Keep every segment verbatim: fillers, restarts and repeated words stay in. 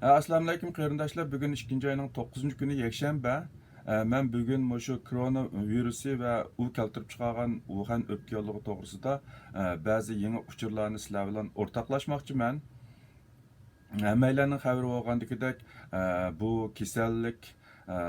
ئەسسالامۇئەلەيكۇم قېرىنداشلار، بۈگۈن ئىككىنچى ئاينىڭ توققۇزىنچى كۈنى، يەكشەنبە. ئە، مەن بۈگۈن مۇشۇ كورونا ۋىرۇسى ۋە ئۇ كەلتۈرۈپ چىقارغان ۋۇخەن ئۆپكە ياللۇغى توغرىسىدا، ئە، بەزى يېڭى ئۇچۇرلارنى سىلەر بىلەن ئورتاقلاشماقچىمەن. ھەممەيلەننىڭ خەۋىرى بولغاندىكىدەك، ئە، بۇ كېسەللىك، ئە،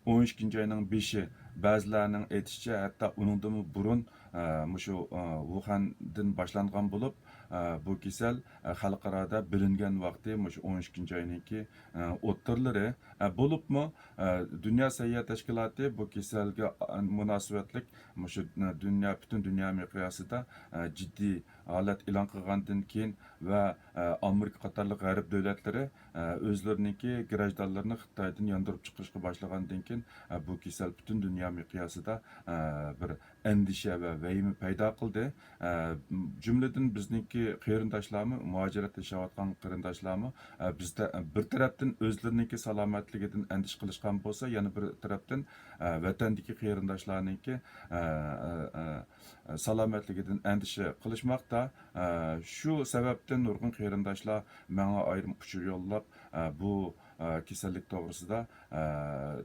ئون ئىككىنچى ئاينىڭ بېشى، بەزىلەرنىڭ ئېيتىشىچە، ھەتتا ئۇنىڭدىنمۇ بۇرۇن، ئە، مۇشۇ، ئە، ۋۇخەندىن باشلانغان بولۇپ، ئە، بۇ كېسەل، ئە، خەلقئارادا بىلىنگەن ۋاقتى مۇشۇ ئون ئىككىنچى ئاينىڭكى، ئە، ئوتتۇرىلىرى. ئە، بولۇپمۇ، ئە، دۇنيا سەھىيە تەشكىلاتى بۇ كېسەلگە، ئە، مۇناسىۋەتلىك مۇشۇ، ئە، دۇنيا، پۈتۈن دۇنيا مىقياسىدا، ئە، جىددىي ھالەت ئېلان قىلغاندىن كېيىن ۋە، ئە، ئامېرىكا قاتارلىق غەرب دۆلەتلىرى، ئە، ئۆزلىرىنىڭكى گراژدانلىرىنى خىتايدىن ياندۇرۇپ چىقىرىشقا باشلىغاندىن كېيىن، ئە، بۇ كېسەل پۈتۈن دۇنيا مىقياسىدا، ئە، بىر ئەندىشە ۋە ۋەھىمە پەيدا قىلدى. ئە، جۈملىدىن بىزنىڭكى قېرىنداشلارمۇ، مۇھاجىرەتتە ياشاۋاتقان قېرىنداشلارمۇ، ئە، بىزدە، بىر تەرەپتىن ئۆزلىرىنىڭكى سالامەتلىكىدىن ئەندىشە قىلىشقان بولسا، يەنە بىر تەرەپتىن، ئە، ۋەتەندىكى قېرىنداشلارنىڭكى، ئە، ئە، ئە، سالامەتلىكىدىن ئەندىشە قىلىشماقتا. ئە، شۇ سەۋەبتىن نۇرغۇن قېرىنداشلار ماڭا ئايرىم ئۇچۇر يوللاپ، ئە، بۇ، ئە، كېسەللىك توغرىسىدا، ئە،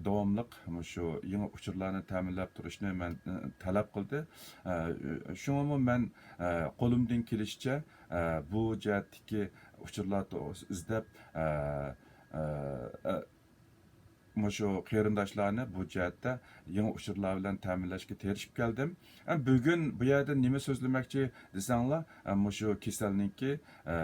داۋاملىق مۇشۇ يېڭى ئۇچۇرلارنى تەمىنلەپ تۇرۇشنى مەن، ئە، تەلەپ قىلدى. ئە، شۇڭىمۇ مەن، ئە، قولۇمدىن كېلىشىچە، ئە، بۇ جەھەتتىكى ئۇچۇرلار توغرىسىدا ئىزدەپ، ئە، ئە، ئە، مۇشۇ قېرىنداشلارنى بۇ جەھەتتە يېڭى ئۇچۇرلار بىلەن تەمىنلەشكە تىرىشىپ كەلدىم. ئە، بۈگۈن بۇ يەردە نېمە سۆزلىمەكچى دېسەڭلار، ئە، مۇشۇ كېسەلنىڭكى، ئە،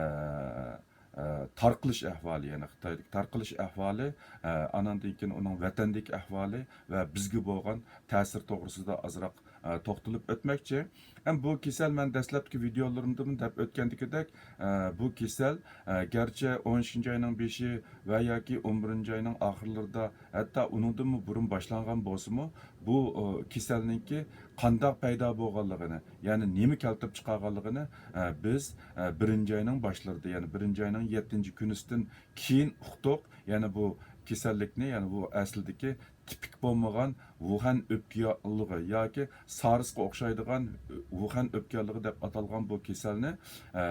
ئە، تارقىلىش ئەھۋالى، يەنى خىتايدىكى تارقىلىش ئەھۋالى، ئە، ئاناندىن كېيىن ئۇنىڭ ۋەتەندىكى ئەھۋالى ۋە بىزگە بولغان تەسىرى توغرىسىدا ئازراق، ئە، توختىلىپ ئۆتمەكچى. ئەم، بۇ كېسەل، مەن دەسلەپكى ۋىدېئولىرىمدىمۇ دەپ ئۆتكەندىكىدەك، ئە، بۇ كېسەل، ئە، گەرچە ئون ئىككىنچى ئاينىڭ بېشى ۋە ياكى ئون بىرىنچى ئاينىڭ ئاخىرلىرىدا، ھەتتا ئۇنىڭدىنمۇ بۇرۇن باشلانغان بولسىمۇ، بۇ، ئۇ، كېسەلنىڭكى قانداق پەيدا بولغانلىقىنى، يەنى نېمە كەلتۈرۈپ چىقارغانلىقىنى، ئە، بىز، ئە، بىرىنچى ئاينىڭ باشلىرىدا، يەنى بىرىنچى ئاينىڭ يەتتىنچى كۈنىسىدىن كېيىن ئۇقتۇق. يەنى بۇ كېسەللىكنى، يەنى بۇ ئەسلىدىكى تىپىك بولمىغان ۋۇخەن ئۆپكە ياللۇغى ياكى سارسقا ئوخشايدىغان ۋۇخەن ئۆپكە ياللۇغى دەپ ئاتالغان بۇ كېسەلنى، ئە،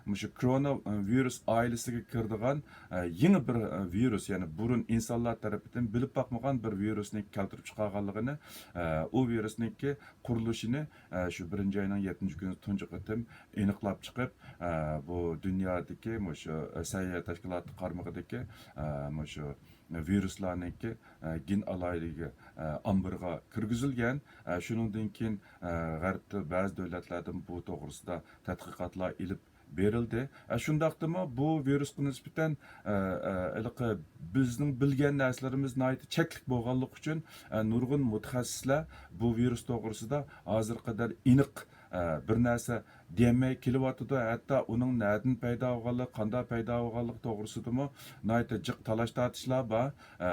مۇشۇ كورونا ۋىرۇس ئائىلىسىگە كىرىدىغان، ئە، يېڭى بىر، ئە، ۋىرۇس، يەنى بۇرۇن ئىنسانلار تەرىپىدىن بىلىپ باقمىغان بىر ۋىرۇسنى كەلتۈرۈپ چىقارغانلىقىنى، ئە، ئۇ ۋىرۇسنىڭكى قۇرۇلۇشىنى، ئە، شۇ بىرىنچى ئاينىڭ يەتتىنچى كۈنى تۇنجى قېتىم ئېنىقلاپ چىقىپ، ئە، بۇ دۇنيادىكى مۇشۇ سەھىيە تەشكىلاتى قارمىقىدىكى، ئە، مۇشۇ ۋىرۇسلارنىڭكى، ئە، گېن ئالاھىدىلىكى، ئە، ئامبىرىغا كىرگۈزۈلگەن. ئە، شۇنىڭدىن كېيىن، ئە، غەربتە بەزى دۆلەتلەردىن بۇ توغرىسىدا تەتقىقاتلار ئېلىپ بېرىلدى. ئە، شۇنداقتىمۇ بۇ ۋىرۇسقا نىسبەتەن، ئە، ئە، ھېلىقى بىزنىڭ بىلگەن نەرسىلىرىمىز ناھايىتى چەكلىك بولغانلىقى ئۈچۈن، ئە، نۇرغۇن مۇتەخەسسىسلەر بۇ ۋىرۇس توغرىسىدا ھازىرغا قەدەر ئېنىق، ئە، بىر نەرسە دېيەلمەي كېلىۋاتىدۇ. ھەتتا ئۇنىڭ نەدىن پەيدا بولغانلىقى، قانداق پەيدا بولغانلىقى توغرىسىدىمۇ ناھايىتى جىق تالاش-تارتىشلار بار. ئە،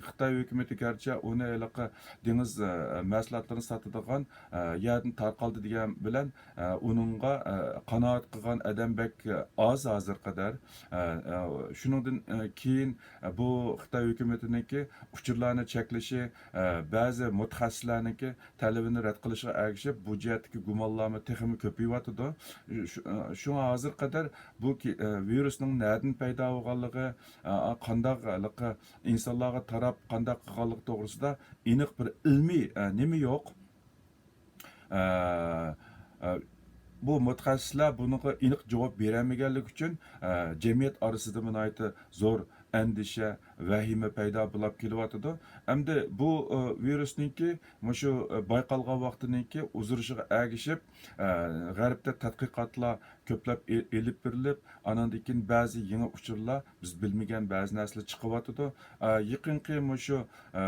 خىتاي ھۆكۈمىتى گەرچە ئۇنى ھېلىقى دېڭىز، ئە، مەھسۇلاتلىرىنى ساتىدىغان، ئە، يەردىن تارقالدى دېگەن بىلەن، ئە، ئۇنىڭغا، ئە، قانائەت قىلغان ئادەم بەك ئاز ھازىرغا قەدەر. ئە، ئە، شۇنىڭدىن، ئە، كېيىن، ئە، بۇ خىتاي ھۆكۈمىتىنىڭكى ئۇچۇرلارنى چەكلىشى، ئە، بەزى مۇتەخەسسىسلەرنىڭكى تەلىپىنى رەت قىلىشىغا ئەگىشىپ، بۇ جەھەتتىكى گۇمانلارمۇ تېخىمۇ كۆپىيىۋاتىدۇ. شۇ-، شۇڭا ھازىرغا قەدەر بۇ كى-، ئە، ۋىرۇسنىڭ نەدىن پەيدا بولغانلىقى، ئە، قانداق ھېلىقى ئىنسانلارغا تاراپ قانداق قىلغانلىقى توغرىسىدا ئېنىق بىر ئىلمىي، ئە، نېمە يوق. ئە، ئە، بۇ مۇتەخەسسىسلەر بۇنىڭغا ئېنىق جاۋاب بېرەلمىگەنلىكى ئۈچۈن، ئە، جەمئىيەت ئارىسىدا ناھايىتى زور ئەندىشە، ۋەھىمە پەيدا بولاپ كېلىۋاتىدۇ. ئەمدى بۇ، ئە، ۋىرۇسنىڭكى مۇشۇ، ئە، بايقالغان ۋاقتىنىڭكى ئۇزىرىشىغا ئەگىشىپ، ئە، غەربتە تەتقىقاتلار كۆپلەپ ئې-، ئېلىپ بېرىلىپ، ئاناندىن كېيىن بەزى يېڭى ئۇچۇرلار، بىز بىلمىگەن بەزى نەرسىلەر چىقىۋاتىدۇ. ئە، يېقىنقى مۇشۇ، ئە،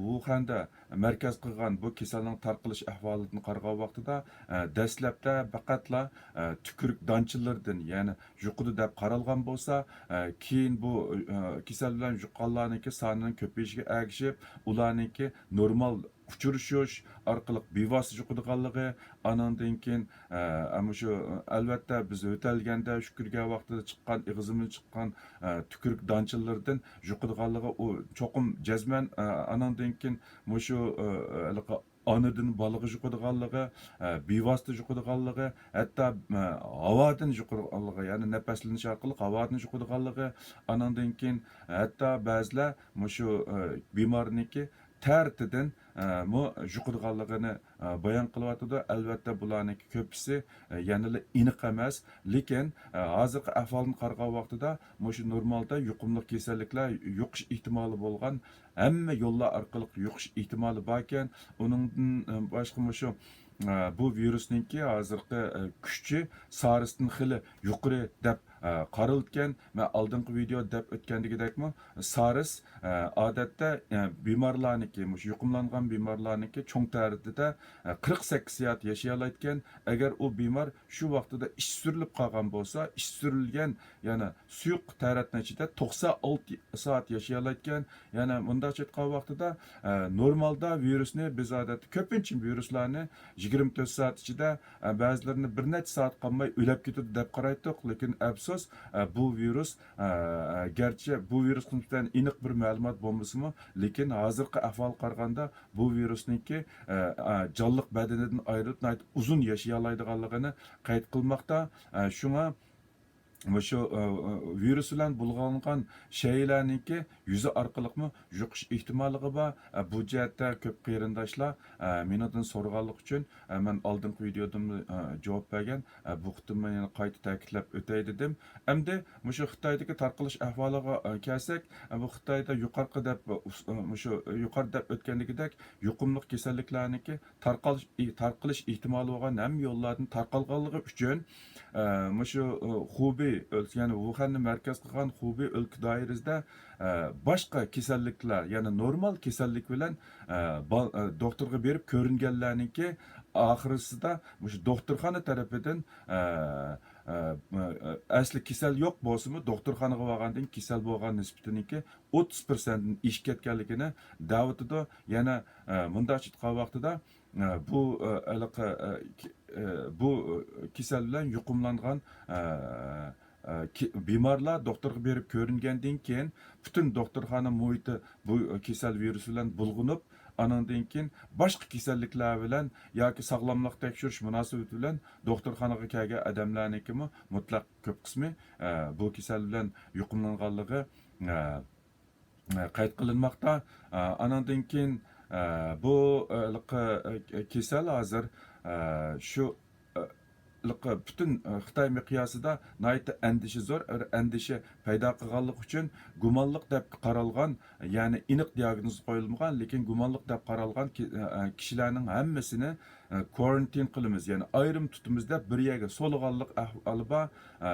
ۋۇخەندە مەركەز قىلغان بۇ كېسەلنىڭ تارقىلىش ئەھۋالىدىن قارىغان ۋاقتىدا، ئە، دەسلەپتە پەقەتلا، ئە، تۈكۈرۈك دانچىلىرىدىن، يەنى يۇقىدۇ دەپ قارالغان بولسا، ئە، كېيىن بۇ، ئە، كېسەل بىلەن يۇققانلارنىڭكى سانىنىڭ كۆپىيىشىگە ئەگىشىپ، ئۇلارنىڭكى نورمال ئۇچرىشىش ئارقىلىق بىۋاسىتە يۇقىدىغانلىقى، ئانىڭدىن كېيىن، ئە، مۇشۇ، ئەلۋەتتە، بىز يۆتەلگەندە، يۈگۈرگەن ۋاقتىدا چىققان، ئېغىزىمىزدىن چىققان، ئە، تۈكۈرۈك دانچىلىرىدىن يۇقىدىغانلىقى، ئۇ چوقۇم جەزمەن، ئە، ئانىڭدىن كېيىن مۇشۇ، ئە، ھېلىقى ئانىدىن بالىغا يۇقىدىغانلىقى، ئە، بىۋاسىتە يۇقىدىغانلىقى، ھەتتا، ئە، ھاۋادىن يۇقىدىغانلىقى، يەنى نەپەسلىنىش ئارقىلىق ھاۋادىن يۇقىدىغانلىقى، ئانىڭدىن كېيىن ھەتتا بەزىلەر مۇشۇ، ئە، بىمارنىڭكى تەرىتىدىن، ئە، مۇ يۇقىدىغانلىقىنى، ئە، بايان قىلىۋاتىدۇ. ئەلۋەتتە، بۇلارنىڭكى كۆپىسى، ئە، يەنىلا ئېنىق ئەمەس. لېكىن، ئە، ھازىرقى ئەھۋالدىن قارىغان ۋاقتىدا مۇشۇ نورمالدا يۇقۇملۇق كېسەللىكلەر يۇقۇش ئېھتىمالى بولغان ھەممە يوللار ئارقىلىق يۇقۇش ئېھتىمالى باركەن، ئۇنىڭدىن باشقا مۇشۇ، ئە، بۇ ۋىرۇسنىڭكى ھازىرقى، ئە، كۈچى سارستىن خېلى يۇقىرى دەپ، ئە، قارىلىدىكەن. مەن ئالدىنقى ۋىدېو دەپ ئۆتكەندىكىدەكمۇ، سارس، ئە، ئادەتتە، ئە، بىمارلارنىڭكى، مۇشۇ يۇقۇملانغان بىمارلارنىڭكى چوڭ تەرىتىدە، ئە، قىرىق سەككىز سائەت ياشىيالايدىكەن. ئەگەر ئۇ بىمار شۇ ۋاقتىدا ئىچى سۈرۈلۈپ قالغان بولسا، ئىچى سۈرۈلگەن، يەنى سۇيۇق تەرەتنىڭ ئىچىدە توقسان ئالتە سائەت ياشىيالايدىكەن. يەنى مۇنداقچە ئېيتقان ۋاقتىدا، ئە، نورمالدا ۋىرۇسنى بىز ئادەتتە كۆپىنچە ۋىرۇسلارنى يىگىرمە تۆت سائەت ئىچىدە، ئە، بەزىلىرىنى بىر نەچچە سائەت قالماي ئۆلۈپ كېتىدۇ دەپ قارايتتۇق. لېكىن ئەپسۇس، ئە، بۇ ۋىرۇس، ئە، گەرچە بۇ ۋىرۇسقا نىسبەتەن ئېنىق بىر مەلۇمات بولمىسىمۇ، لېكىن ھازىرقى ئەھۋالغا قارىغاندا بۇ ۋىرۇسنىڭكى، ئە، ئە، جانلىق بەدىنىدىن ئايرىلىپ ناھايىتى ئۇزۇن ياشىيالايدىغانلىقىنى قەيت قىلماقتا. ئە، شۇڭا مۇشۇ، ئە، ئە، ۋىرۇس بىلەن بۇلغانغان شەيئىلەرنىڭكى يۈزى ئارقىلىقمۇ يۇقۇش ئېھتىماللىقى بار. ئە، بۇ جەھەتتە كۆپ قېرىنداشلار، ئە، مېنىڭدىن سورىغانلىقى ئۈچۈن، ئە، مەن ئالدىنقى ۋىدېودىمۇ، ئە، جاۋاب بەرگەن. ئە، بۇ قېتىم مەن يەنە قايتا تەكىتلەپ ئۆتەي دېدىم. ئەمدى مۇشۇ خىتايدىكى تارقىلىش ئەھۋالىغا، ئە، كەلسەك، ئە، بۇ خىتايدا يۇقىرىقى دەپ، ئۇس-، ئە، مۇشۇ يۇقىرىدا دەپ ئۆتكەندىكىدەك يۇقۇملۇق كېسەللىكلەرنىڭكى تارقالىش، ئى-، تارقىلىش ئېھتىمالى بولغان ھەممە يوللاردىن تارقالغانلىقى ئۈچۈن، ئە، مۇشۇ، ئە، خۇبېي ئۆلكە، يەنى ۋۇخەننى مەركەز قىلغان خۇبېي ئۆلكە دائىرىسىدە، ئە، باشقا كېسەللىكلەر، يەنى نورمال كېسەللىك بىلەن، ئە، بال-، ئە، دوختۇرغا بېرىپ كۆرۈنگەنلەرنىڭكى ئاخىرسىدا مۇشۇ دوختۇرخانا تەرىپىدىن، ئە، ئە، ئە، ئەسلى كېسەل يوق بولسىمۇ، دوختۇرخانىغا بارغاندىن كېسەل بولغان نىسبىتىنىڭكى ئوتتۇز پىرسەنتتىن ئېشىپ كەتكەنلىكىنى دەۋېتىدۇ. يەنە، ئە، مۇنداق ئېيتقان ۋاقتىدا، ئە، بۇ، ئە، ھېلىقى، ئە، كې-، ئە، بۇ، ئە، كېسەل بىلەن يۇقۇملانغان، ئە، ئە، كې-، بىمارلار دوختۇرغا بېرىپ كۆرۈنگەندىن كېيىن، پۈتۈن دوختۇرخانا مۇھىتى بۇ كېسەل ۋىرۇسى بىلەن بۇلغىنىپ، ئانىڭدىن كېيىن باشقا كېسەللىكلەر بىلەن ياكى ساغلاملىق تەكشۈرۈش مۇناسىۋىتى بىلەن دوختۇرخانىغا كەلگەن ئادەملەرنىڭكىمۇ مۇتلەق كۆپ قىسمى، ئە، بۇ كېسەل بىلەن يۇقۇملانغانلىقى، ئە، قەيت قىلىنماقتا. ئانىڭدىن كېيىن، بۇ، ھېلىقى، كېسەل ھازىر، شۇ، ھېلىقى پۈتۈن، خىتاي مىقياسىدا ناھايىتى ئەندىشە زور، ئەندىشە پەيدا قىلغانلىقى ئۈچۈن گۇمانلىق دەپ قارالغان، يەنى ئېنىق دىياگنوز قويۇلمىغان، لېكىن گۇمانلىق دەپ قارالغان كى-، كىشىلەرنىڭ ھەممىسىنى، كورانتىن قىلىمىز، يەنى ئايرىم تۇتىمىز دەپ بىر يەرگە سولىغانلىق ئەھۋالى بار. ئە،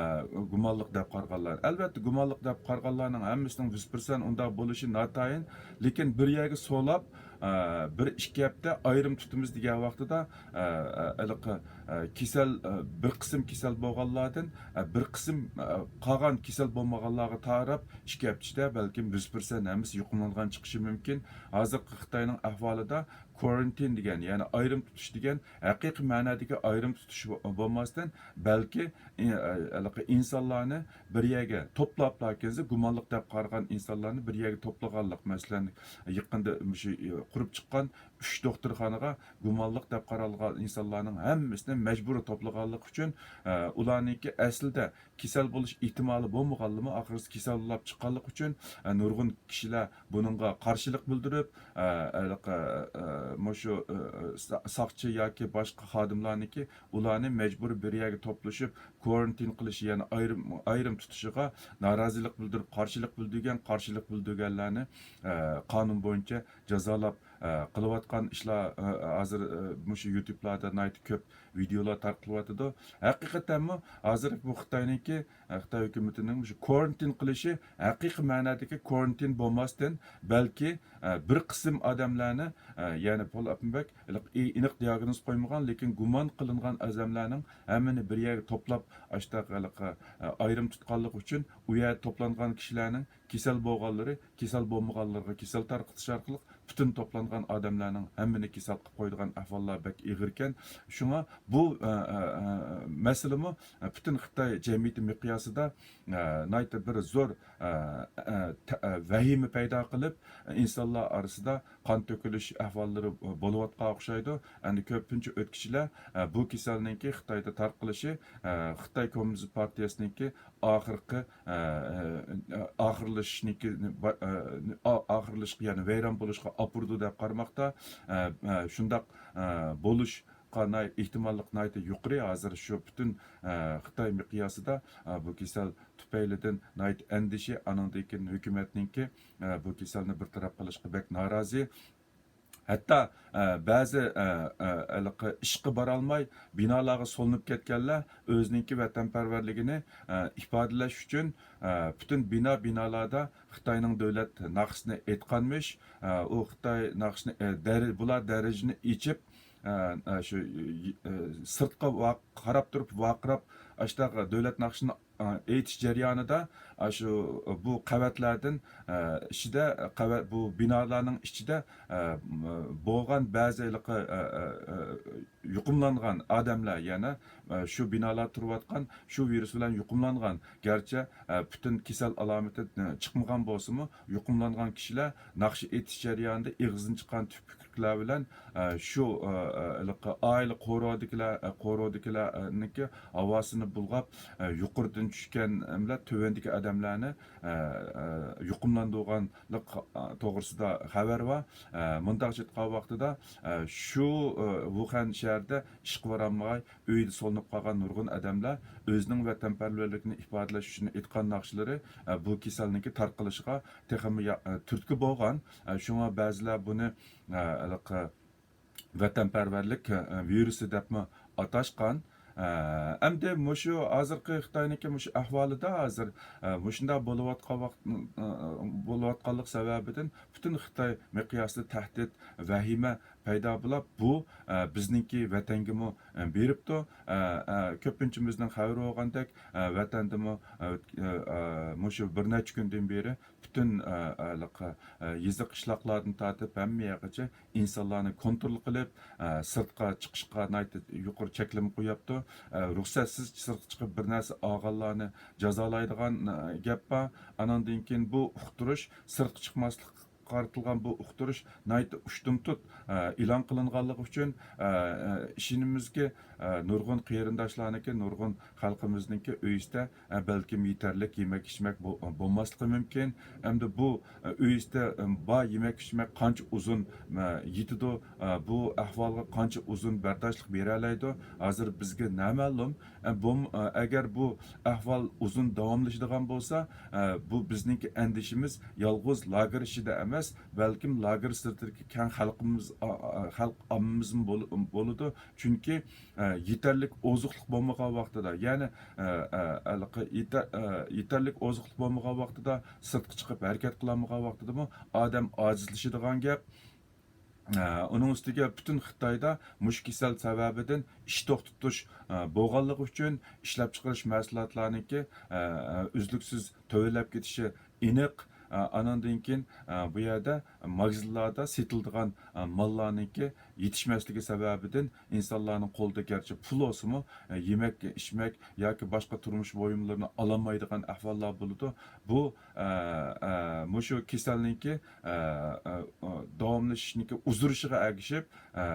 گۇمانلىق دەپ قارىغانلار. ئەلۋەتتە، گۇمانلىق دەپ قارىغانلارنىڭ ھەممىسىنىڭ يۈز پىرسەنت ئۇنداق بولۇشى ناتايىن. لېكىن بىر يەرگە سولاپ، ئە، بىر ئىككى ھەپتە ئايرىم تۇتىمىز دېگەن ۋاقتىدا، ئە، ئە، ھېلىقى، ئە، كېسەل، ئە، بىر قىسىم كېسەل بولغانلاردىن، ئە، بىر قىسىم، ئە، قالغان كېسەل بولمىغانلارغا تاراپ، ئىككى ھەپتە ئىچىدە بەلكىم يۈز پىرسەنت ھەممىسى يۇقۇملانغان چىقىشى مۇمكىن. ھازىرقى خىتاينىڭ ئەھۋالىدا كورانتىن دېگەن، يەنى ئايرىم تۇتۇش دېگەن ھەقىقىي مەنادىكى ئايرىم تۇتۇش بو-، بولماستىن، بەلكى ئى-، ھېلىقى ئىنسانلارنى بىر يەرگە توپلاپلا كەلسە، گۇمانلىق دەپ قارىغان ئىنسانلارنى بىر يەرگە توپلىغانلىق، مەسىلەن، يېقىندا مۇشۇ، ئى، قۇرۇپ چىققان ئۈچ دوختۇرخانىغا گۇمانلىق دەپ قارالغان ئىنسانلارنىڭ ھەممىسىنى مەجبۇرىي توپلىغانلىقى ئۈچۈن، ئە، ئۇلارنىڭكى ئەسلىدە كېسەل بولۇش ئېھتىمالى بولمىغانلىرىمۇ ئاخىرسى كېسەل بولاپ چىققانلىقى ئۈچۈن، ئە، نۇرغۇن كىشىلەر بۇنىڭغا قارشىلىق بىلدۈرۈپ، ئە، ھېلىقى، ئە، مۇشۇ، ئە، سا-، ساقچى ياكى باشقا خادىملارنىڭكى ئۇلارنى مەجبۇرىي بىر يەرگە توپلىشىپ، كورانتىن قىلىش، يەنى ئايرىم، ئايرىم تۇتۇشىغا نارازىلىق بىلدۈرۈپ، قارشىلىق بىلدۈرگەن، قارشىلىق بىلدۈرگەنلەرنى، ئە، قانۇن بويىچە جازالاپ، ئە، قىلىۋاتقان ئىشلار، ئە، ھازىر، ئە، مۇشۇ يۇتۇبلاردا ناھايىتى كۆپ ۋىدېئولار تارقىتىلىۋاتىدۇ. ھەقىقەتەنمۇ ھازىر بۇ خىتاينىڭكى، ئە، خىتاي ھۆكۈمىتىنىڭ مۇشۇ كورانتىن قىلىشى ھەقىقىي مەنادىكى كورانتىن بولماستىن، بەلكى، ئە، بىر قىسىم ئادەملەرنى، ئە، يەنى پول ئاپمبەك ھېلىقى ئېنىق دىياگنوز قويمىغان، لېكىن گۇمان قىلىنغان ئادەملەرنىڭ ھەممىنى بىر يەرگە توپلاپ، ئاشتاق ھېلىقى، ئە، ئايرىم تۇتقانلىقى ئۈچۈن ئۇ يەردە توپلانغان كىشىلەرنىڭ كېسەل بولغانلىرى، كېسەل بولمىغانلىرىغا كېسەل تارقىتىش ئارقىلىق پۈتۈن توپلانغان ئادەملەرنىڭ ھەممىنى كېسەل قىلىپ قويىدىغان ئەھۋاللار بەك ئېغىركەن. شۇڭا بۇ، ئە، ئە، ئە، مەسىلىمۇ، ئە، پۈتۈن خىتاي جەمئىيىتى مىقياسىدا، ئە، ناھايىتى بىر زور، ئە، ئە، تە-، ئە، ۋەھىمە پەيدا قىلىپ، ئىنسانلار ئارىسىدا قان تۆكۈلۈش ئەھۋاللىرى بولۇۋاتقان ئوخشايدۇ. ئەمدى كۆپىنچە ئۆتكۈچىلەر، ئە، بۇ كېسەلنىڭكى خىتايدا تارقىلىشى، ئە، خىتاي كوممۇنىست پارتىيەسىنىڭكى ئاخىرقى، ئە، ئە، ئاخىرلىشىشنىڭكى، ئا-، ئاخىرلىشىشقا، يەنى ۋەيران بولۇشقا ئاپىرىدۇ دەپ قارىماقتا. ئە، ئە، شۇنداق، ئە، بولۇش قا-، ناي-، ئېھتىماللىق ناھايىتى يۇقىرى. ھازىر شۇ پۈتۈن، ئە، خىتاي مىقياسىدا، ئە، بۇ كېسەل تۈپەيلىدىن ناھايىتى ئەندىشە، ئانىڭدىن كېيىن ھۆكۈمەتنىڭكى، ئە، بۇ كېسەلنى بىر تەرەپ قىلىشقا بەك نارازى. ھەتتا، ئە، بەزى، ئە، ئە، ھېلىقى ئىشقا بارالماي، بىنالارغا سولىنىپ كەتكەنلەر ئۆزىنىڭكى ۋەتەنپەرۋەرلىكىنى، ئە، ئىپادىلەش ئۈچۈن، ئە، پۈتۈن بىنا، بىنالاردا خىتاينىڭ دۆلەت ناخشىسىنى ئېيتقانمىش. ئە، ئۇ خىتاي ناخشىسىنى، ئە، دەر-، بۇلار دەرىجىنى ئېچىپ، ئە، ئە، شۇ، ئە، سىرتقا ۋاق-، قاراپ تۇرۇپ ۋارقىراپ، ئاشۇنداق دۆلەت ناخشىسىنى، ئە، ئېيتىش جەريانىدا، ئە، شۇ، بۇ قەۋەتلەردىن، ئە، ئىچىدە، قەۋەت، بۇ بىنالارنىڭ ئىچىدە، ئە، بولغان بەزى ھېلىقى، ئە، ئە، ئە، يۇقۇملانغان ئادەملەر، يەنە، ئە، شۇ بىنالار تۇرۇۋاتقان، شۇ ۋىرۇس بىلەن يۇقۇملانغان، گەرچە، ئە، پۈتۈن كېسەل ئالامىتى، ئە، چىقمىغان بولسىمۇ، يۇقۇملانغان كىشىلەر ناخشا ئېيتىش جەريانىدا ئېغىزدىن چىققان تۈپ كىرپىكلەر بىلەن، ئە، شۇ، ئە، ئە، ھېلىقى ئائىلە قورۇدىكىلەر، ئە، قورۇدىكىلەرنىڭكى ھاۋاسىنى بۇلغاپ، ئە، يۇقىرىدىن چۈشكەن بىلەن تۆۋەندىكى ئادەملەرنى، ئە، ئە، يۇقۇملاندۇرغانلىق، ئە، توغرىسىدا خەۋەر بار. ئە، مۇنداقچە ئېيتقان ۋاقتىدا، ئە، شۇ، ئە، ۋۇخەن شەھىرىدە ئىشقا بارالماي، ئۆيىدە سولىنىپ قالغان نۇرغۇن ئادەملەر ئۆزىنىڭ ۋەتەنپەرۋەرلىكىنى ئىپادىلەش ئۈچۈن ئېيتقان ناخشىلىرى، ئە، بۇ كېسەلنىڭكى تارقىلىشىغا تېخىمۇ يا-، ئە، تۈرتكە بولغان. ئە، شۇڭا بەزىلەر بۇنى، ئە، ھېلىقى ۋەتەنپەرۋەرلىك، ئە، ۋىرۇسى دەپمۇ ئاتاشقان. ئە، ئەمدى مۇشۇ ھازىرقى خىتاينىڭكى مۇشۇ ئەھۋالىدا ھازىر، ئە، مۇشۇنداق بولۇۋاتقان ۋاقىت، ئە، بولۇۋاتقانلىق سەۋەبىدىن پۈتۈن خىتاي مىقياسىدا تەھدىت، ۋەھىمە پەيدا بولۇپ، بۇ، ئە، بىزنىڭكى ۋەتەنگىمۇ، ئە، بېرىپتۇ. ئە، ئە، كۆپىنچىمىزنىڭ خەۋىرى بولغاندەك، ئە، ۋەتەندىمۇ، ئە، ئە، ئە، مۇشۇ بىر نەچچە كۈندىن بېرى پۈتۈن، ئە، ئە، ھېلىقى، ئە، يېزا قىشلاقلاردىن تارتىپ ھەممە يەرگىچە ئىنسانلارنى كونترول قىلىپ، ئە، سىرتقا چىقىشقا ناھايىتى يۇقىرى چەكلىمە قويۇپتۇ. ئە، رۇخسەتسىز سىرتقا چىقىپ بىر نەرسە ئالغانلارنى جازالايدىغان، ئە، گەپ بار. ئاناندىن كېيىن بۇ ئۇقتۇرۇش، سىرتقا چىقماسلىق قارىتىلغان بۇ ئۇقتۇرۇش ناھايىتى ئۇشتۇمتۇت، ئە، ئېلان قىلىنغانلىقى ئۈچۈن، ئە، ئە، ئىشىنىمىزكى، ئە، نۇرغۇن قېرىنداشلارنىڭكى، نۇرغۇن خەلقىمىزنىڭكى ئۆيىسىدە، ئە، بەلكىم يېتەرلىك يېمەك-ئىچمەك بو-، بولماسلىقى مۇمكىن. ئەمدى بۇ، ئە، ئۆيىسىدە، ئە، بار يېمەك-ئىچمەك قانچە ئۇزۇن، ئە، يېتىدۇ، ئە، بۇ ئەھۋالغا قانچە ئۇزۇن بەرداشلىق بېرەلەيدۇ؟ ھازىر بىزگە نامەلۇم. ئە، بۇم-، ئە، ئەگەر بۇ ئەھۋال ئۇزۇن داۋاملىشىدىغان بولسا، ئە، بۇ بىزنىڭكى ئەندىشىمىز يالغۇز لاگېر ئىچىدە ئەمەس، بەلكىم لاگېر سىرتىدىكى كەڭ خەلقىمىز، ئا-، ئا-، خەلق ئاممىمىزمۇ بول-، بولىدۇ. چۈنكى، ئە، يېتەرلىك ئوزۇقلۇق بولمىغان ۋاقتىدا، يەنى، ئە، ئە، ھېلىقى يېتە-، ئە، يېتەرلىك ئوزۇقلۇق بولمىغان ۋاقتىدا، سىرتقا چىقىپ ھەرىكەت قىلالمىغان ۋاقتىدىمۇ ئادەم ئاجىزلىشىدىغان گەپ. ئە، ئۇنىڭ ئۈستىگە پۈتۈن خىتايدا مۇشۇ كېسەل سەۋەبىدىن ئىش توختىتىش، ئە، بولغانلىقى ئۈچۈن ئىشلەپچىقىرىش مەھسۇلاتلارنىڭكى، ئە، ئە، ئۈزلۈكسىز تۆۋەنلەپ كېتىشى ئېنىق. ئە، ئاناندىن كېيىن، ئە، بۇ يەردە ماگىزىنلاردا سېتىلىدىغان، ئە، ماللارنىڭكى يېتىشمەسلىكى سەۋەبىدىن ئىنسانلارنىڭ قولىدا گەرچە پۇل بولسىمۇ، ئە، يېمەك، ئىچمەك ياكى باشقا تۇرمۇش بۇيۇملىرىنى ئالالمايدىغان ئەھۋاللار بولىدۇ. بۇ، ئە، ئە، مۇشۇ كېسەلنىڭكى، ئە، ئە، ئە، داۋاملىشىشنىڭكى ئۇزىرىشىغا ئەگىشىپ، ئە،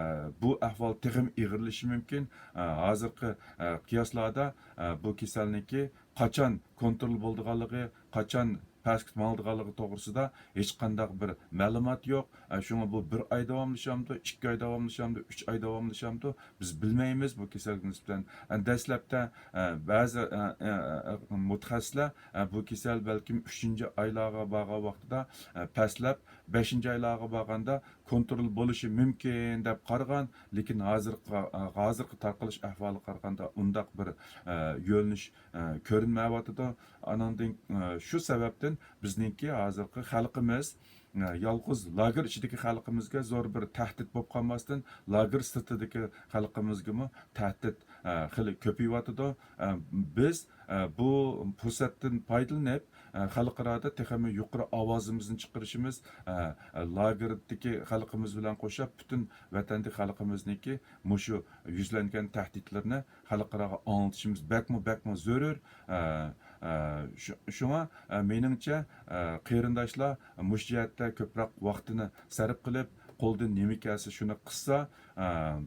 بۇ ئەھۋال تېخىمۇ ئېغىرلىشىشى مۇمكىن. ئە، ھازىرقى، ئە، قىياسلاردا، ئە، بۇ كېسەلنىڭكى قاچان كونترول بولىدىغانلىقى، قاچان پەسكە ماڭىدىغانلىقى توغرىسىدا ھېچقانداق بىر مەلۇمات يوق. ئە، شۇڭا بۇ بىر ئاي داۋاملىشامدۇ، ئىككى ئاي داۋاملىشامدۇ، ئۈچ ئاي داۋاملىشامدۇ، بىز بىلمەيمىز بۇ كېسەلگە نىسبەتەن. ئە، دەسلەپتە، ئە، بەزى، ئە، ئە، ئە، مۇتەخەسسىسلەر، ئە، بۇ كېسەل بەلكىم ئۈچىنچى ئايلارغا بارغان ۋاقتىدا، ئە، پەسلەپ، بەشىنچى ئايلارغا بارغاندا كونترول بولۇشى مۇمكىن دەپ قارىغان، لېكىن ھازىرقى، ھازىرقى تارقىلىش ئەھۋالىغا قارىغاندا ئۇنداق بىر، ئە، يۆنىلىش، ئە، كۆرۈنمەيۋاتىدۇ. ئانىڭدىن، ئە، شۇ سەۋەبتىن بىزنىڭكى ھازىرقى خەلقىمىز، ئە، يالغۇز لاگېر ئىچىدىكى خەلقىمىزگە زور بىر تەھدىت بولۇپ قالماستىن، لاگېر سىرتىدىكى خەلقىمىزگىمۇ تەھدىت، ئە، خېلى كۆپىيىۋاتىدۇ. ئە، بىز، ئە، بۇ پۇرسەتتىن پايدىلىنىپ، ئە، خەلقئارادا تېخىمۇ يۇقىرى ئاۋازىمىزنى چىقىرىشىمىز، ئە، لاگېردىكى خەلقىمىز بىلەن قوشۇپ، پۈتۈن ۋەتەندىكى خەلقىمىزنىڭكى مۇشۇ يۈزلەنگەن تەھدىتلىرىنى خەلقئاراغا ئاڭلىتىشىمىز بەكمۇ، بەكمۇ زۆرۈر. ئە، ئە، شۇ-، شۇڭا، ئە، مېنىڭچە، ئە، قېرىنداشلار مۇشۇ جەھەتتە كۆپرەك ۋاقتىنى سەرپ قىلىپ، قولدىن نېمە كەلسە شۇنى قىلسا، ئە،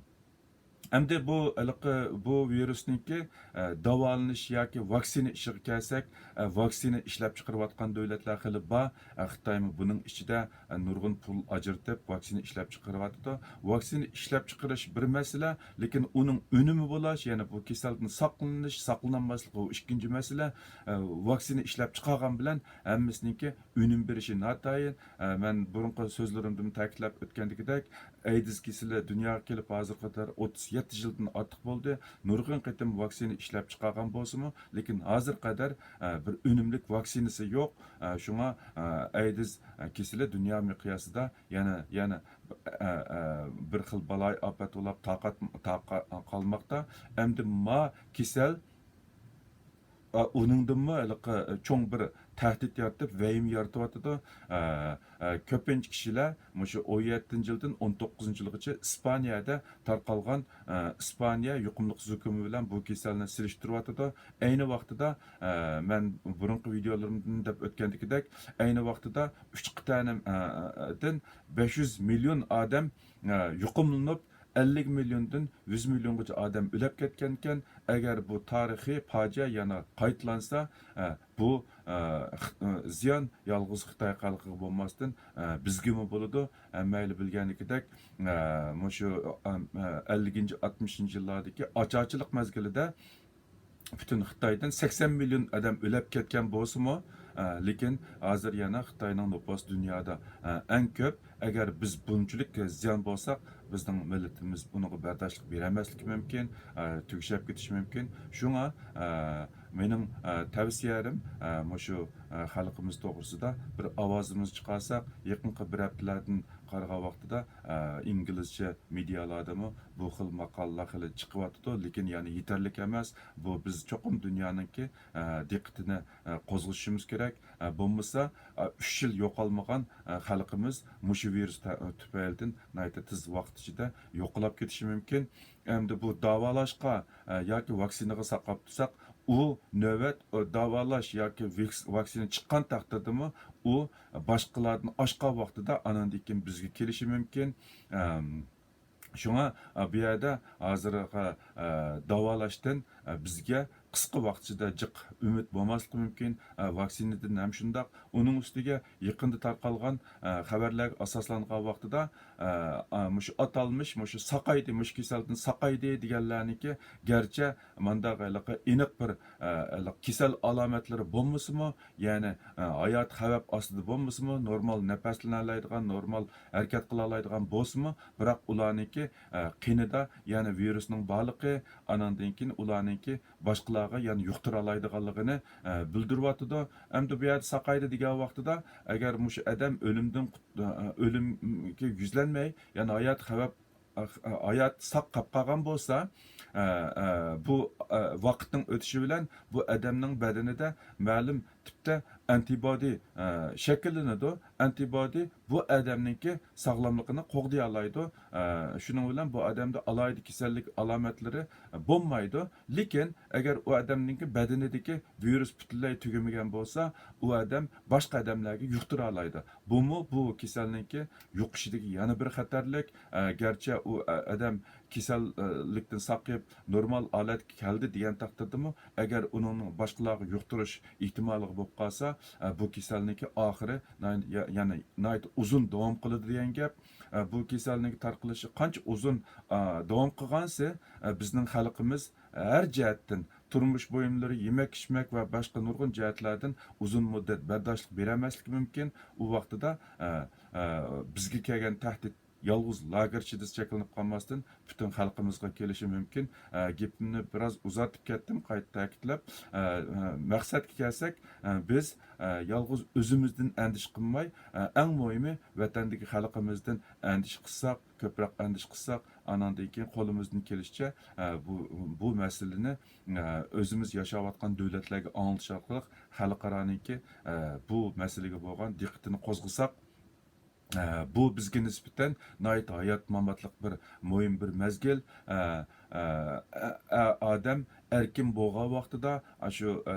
ئەمدى بۇ ھېلىقى بۇ ۋىرۇسنىڭكى، ئە، داۋالىنىش ياكى ۋاكسىنا ئىشىغا كەلسەك، ئە، ۋاكسىنا ئىشلەپ چىقىرىۋاتقان دۆلەتلەر خېلى بار. ئە، خىتايمۇ بۇنىڭ ئىچىدە، ئە، نۇرغۇن پۇل ئاجرىتىپ ۋاكسىنا ئىشلەپ چىقىرىۋاتىدۇ. ۋاكسىنا ئىشلەپ چىقىرىش بىر مەسىلە، لېكىن ئۇنىڭ ئۈنۈمى بولاش، يەنى بۇ كېسەلدىن ساقلىنىش، ساقلىنالماسلىق، ئۇ ئىككىنچى مەسىلە. ئە، ۋاكسىنا ئىشلەپ چىقارغان بىلەن ھەممىسىنىڭكى ئۈنۈم بېرىشى ناتايىن. ئە، مەن بۇرۇنقى سۆزلىرىمدىمۇ تەكىتلەپ ئۆتكەندىكىدەك، ئەيدىز كېسىلى دۇنياغا كېلىپ ھازىرغا قەدەر ئوتتۇز يەتتە يىلدىن ئارتۇق بولدى. نۇرغۇن قېتىم ۋاكسىنا ئىشلەپ چىقارغان بولسىمۇ، لېكىن ھازىرغا قەدەر، ئە، بىر ئۈنۈملۈك ۋاكسىنىسى يوق. ئە، شۇڭا، ئە، ئەيدىز، ئە، كېسىلى دۇنيا مىقياسىدا يەنە، يەنە، ئە، ئە، بىر خىل بالايىئاپەت بولاپ تاقات-، تاقا-، قالماقتا. ئەمدى ما كېسەل ئا، ئۇنىڭدىنمۇ ھېلىقى چوڭ بىر تەھدىت يارىتىپ، ۋەھىمە يارىتىۋاتىدۇ. ئە، ئە، كۆپىنچە كىشىلەر مۇشۇ ئون يەتتىنچى يىلدىن ئون توققۇزىنچى يىلغىچە ئىسپانىيەدە تارقالغان، ئە، ئىسپانىيە يۇقۇملۇق زۇكىمى بىلەن بۇ كېسەلنى سېلىشتۇرۇۋاتىدۇ. ئەينى ۋاقتىدا، ئە، مەن بۇرۇنقى ۋىدىيولىرىمدىن دەپ ئۆتكەندىكىدەك، ئەينى ۋاقتىدا ئۈچ قىتئەنىڭ، ئە، دىن بەش يۈز مىليون ئادەم، ئە، يۇقۇملىنىپ، ئەللىك مىليوندىن يۈز مىليونغىچە ئادەم ئۆلۈپ كەتكەنىكەن. ئەگەر بۇ تارىخىي پاجىئە يەنە قايتىلانسا، ئە، بۇ، ئە، خ-، ئە، زىيان يالغۇز خىتاي خەلقىگە بولماستىن، ئە، بىزگىمۇ بولىدۇ. ھەممەيلى بىلگەنلىكىدەك، ئە، مۇشۇ، ئە، ئە، ئەللىكىنچى، ئاتمىشىنچى يىللاردىكى ئاچارچىلىق مەزگىلىدە پۈتۈن خىتايدىن سەكسەن مىليون ئادەم ئۆلۈپ كەتكەن بولسىمۇ، ئە، لېكىن ھازىر يەنە خىتاينىڭ نوپۇسى دۇنيادا، ئە، ئەڭ كۆپ. ئەگەر بىز بۇنچىلىك زىيان بولساق، بىزنىڭ مىللىتىمىز بۇنىڭغا بەرداشلىق بېرەلمەسلىكى مۇمكىن، ئە، تۈگىشىپ كېتىشى مۇمكىن. شۇڭا، ئە، مېنىڭ، ئە، تەۋسىيەلىرىم، ئە، مۇشۇ، ئە، خەلقىمىز توغرىسىدا بىر ئاۋازىمىزنى چىقارساق، يېقىنقى بىر ھەپتىلەردىن قارىغان ۋاقتىدا، ئە، ئىنگلىزچە مېدىيالاردىمۇ بۇ خىل ماقالىلەر خېلى چىقىۋاتىدۇ، لېكىن يەنە يېتەرلىك ئەمەس. بۇ بىز چوقۇم دۇنيانىڭكى، ئە، دىققىتىنى، ئە، قوزغىشىمىز كېرەك. ئە، بولمىسا، ئە، ئۈچ يىل يوقالمىغان، ئە، خەلقىمىز مۇشۇ ۋىرۇس تە-، تۈپەيلىدىن ناھايىتى تېز ۋاقىت ئىچىدە يوقىلاپ كېتىشى مۇمكىن. ئەمدى بۇ داۋالاش، ئە، ياكى ۋاكسىنىغا ساقلاپ تۇرساق، ئۇ نۆۋەت، ئۇ داۋالاش ياكى ۋىكس-، ۋاكسىنا چىققان تەقدىردىمۇ ئۇ باشقىلاردىن ئاشقان ۋاقتىدا ئاناندىن كېيىن بىزگە كېلىشى مۇمكىن. ئەم، شۇڭا، ئە، بۇ يەردە ھازىرقى، ئە، داۋالاشتىن، ئە، بىزگە قىسقا ۋاقىت ئىچىدە جىق ئۈمىد بولماسلىقى مۇمكىن. ئە، ۋاكسىنىدىن ھەم شۇنداق. ئۇنىڭ ئۈستىگە يېقىندا تارقالغان، ئە، خەۋەرلەرگە ئاساسلانغان ۋاقتىدا، ئە، ئا، مۇشۇ ئاتالمىش، مۇشۇ ساقايدى، مۇشۇ كېسەلدىن ساقايدى دېگەنلەرنىڭكى گەرچە مانداق ھېلىقى ئېنىق بىر، ئە، ھېلىقى كېسەل ئالامەتلىرى بولمىسىمۇ، يەنى، ئە، ھاياتىي خەۋپ ئاستىدا بولمىسىمۇ، نورمال نەپەسلىنەلەيدىغان، نورمال ھەرىكەت قىلالايدىغان بولسىمۇ، بىراق ئۇلارنىڭكى، ئە، قېنىدا يەنە ۋىرۇسنىڭ بارلىقى، ئاناندىن كېيىن ئۇلارنىڭكى باشقىلارغا يەنە يۇقتۇرالايدىغانلىقىنى، ئە، بىلدۈرۈۋاتىدۇ. ئەمدى بۇ يەردە ساقايدى دېگەن ۋاقتىدا، ئەگەر مۇشۇ ئادەم ئۆلۈمدىن قۇت-، ئە، ئۆلۈمگە يۈزلەنمەي، يەنە ھايات خەۋپ، ئە، ھايات ساق قاپ قالغان بولسا، ئە، ئە، بۇ، ئە، ۋاقىتنىڭ ئۆتۈشى بىلەن بۇ ئادەمنىڭ بەدىنىدە مەلۇم تىپتە ئەنتىبودى، ئە، شەكىللىنىدۇ. ئەنتىبودى بۇ ئادەمنىڭكى ساغلاملىقىنى قوغدىيالايدۇ. ئە، شۇنىڭ بىلەن بۇ ئادەمدە ئالاھىدە كېسەللىك ئالامەتلىرى، ئە، بولمايدۇ. لېكىن ئەگەر ئۇ ئادەمنىڭكى بەدىنىدىكى ۋىرۇس پۈتۈنلەي تۈگىمىگەن بولسا، ئۇ ئادەم باشقا ئادەملەرگە يۇقتۇرالايدۇ. بۇمۇ بۇ كېسەلنىڭكى يۇقۇشىدىكى يەنە بىر خەتەرلىك. ئە، گەرچە ئۇ، ئە، ئادەم كېسەللىكتىن ساقىيىپ، نورمال ھالەتكە كەلدى دېگەن تەقدىردىمۇ، ئەگەر ئۇنىڭ باشقىلارغا يۇقتۇرۇش ئېھتىماللىقى بولۇپ قالسا، ئە، بۇ كېسەلنىڭكى ئاخىرى ناھايىتى، يا-، يەنى ناھايىتى ئۇزۇن داۋام قىلىدۇ دېگەن گەپ. ئە، بۇ كېسەلنىڭكى تارقىلىشى قانچە ئۇزۇن، ئە، داۋام قىلغانسېرى، ئە، بىزنىڭ خەلقىمىز ھەر جەھەتتىن، تۇرمۇش بۇيۇملىرى، يېمەك-ئىچمەك ۋە باشقا نۇرغۇن جەھەتلەردىن ئۇزۇن مۇددەت بەرداشلىق بېرەلمەسلىكى مۇمكىن. ئۇ ۋاقتىدا، ئە، ئە، بىزگە كەلگەن تەھدىت يالغۇز لاگېر ئىچىدە چەكلىنىپ قالماستىن، پۈتۈن خەلقىمىزغا كېلىشى مۇمكىن. ئە، گېپىمنى بىراز ئۇزارتىپ كەتتىم، قايتا تەكىتلەپ. ئە، ئە، مەقسەتكە كەلسەك، ئە، بىز، ئە، يالغۇز ئۆزىمىزدىن ئەندىشە قىلماي، ئە، ئەڭ مۇھىمى ۋەتەندىكى خەلقىمىزدىن ئەندىشە قىلساق، كۆپرەك ئەندىشە قىلساق، ئاناندىن كېيىن قولىمىزدىن كېلىشىچە، ئە، بۇ، بۇ مەسىلىنى، ئە، ئۆزىمىز ياشاۋاتقان دۆلەتلەرگە ئاڭلىتىش ئارقىلىق خەلقئارانىڭكى، ئە، بۇ مەسىلىگە بولغان دىققىتىنى قوزغىساق، ئە، بۇ بىزگە نىسبەتەن ناھايىتى ھايات-ماماتلىق بىر مۇھىم بىر مەزگىل. ئە، ئە، ئە، ئادەم ئەركىن بولغان ۋاقتىدا، ئاشۇ، ئە،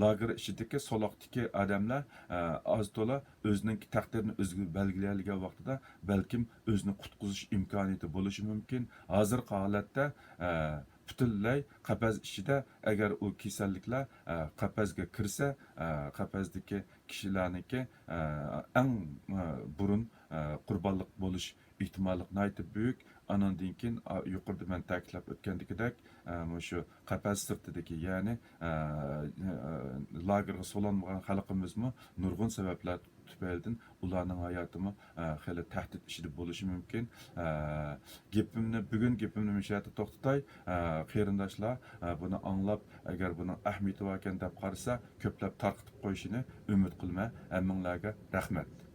لاگېر ئىچىدىكى، سولاقتىكى ئادەملەر، ئە، ئاز تولا ئۆزىنىڭ تەقدىرىنى ئۆزى بەلگىلىيەلىگەن ۋاقتىدا، بەلكىم ئۆزىنى قۇتقۇزۇش ئىمكانىيىتى بولۇشى مۇمكىن. ھازىرقى ھالەتتە، ئە، پۈتۈنلەي قەپەس ئىچىدە، ئەگەر ئۇ كېسەللىكلەر، ئە، قەپەسكە كىرسە، ئە، قەپەستىكى كىشىلەرنىڭكى، ئە، ئەڭ، ئە، بۇرۇن، ئە، قۇربانلىق بولۇش ئېھتىماللىقى ناھايىتى بۈيۈك. ئانىڭدىن كېيىن، ئا، يۇقىرىدا مەن تەكىتلەپ ئۆتكەندىكىدەك، ئە، مۇشۇ قەپەس سىرتىدىكى، يەنى، ئە، ئە، لاگېرغا سولانمىغان خەلقىمىزمۇ نۇرغۇن سەۋەبلەر تۈپەيلىدىن ئۇلارنىڭ ھاياتىمۇ، ئە، خېلى تەھدىت ئىچىدە بولۇشى مۇمكىن. ئە، گېپىمنى، بۈگۈن گېپىمنى مۇشۇ يەردە توختىتاي. ئە، قېرىنداشلار، ئە، بۇنى ئاڭلاپ، ئەگەر بۇنىڭ ئەھمىيىتى باركەن دەپ قارىسا، كۆپلەپ تارقىتىپ قويۇشىنى ئۈمىد قىلىمەن. ھەممىڭلارغا رەھمەت.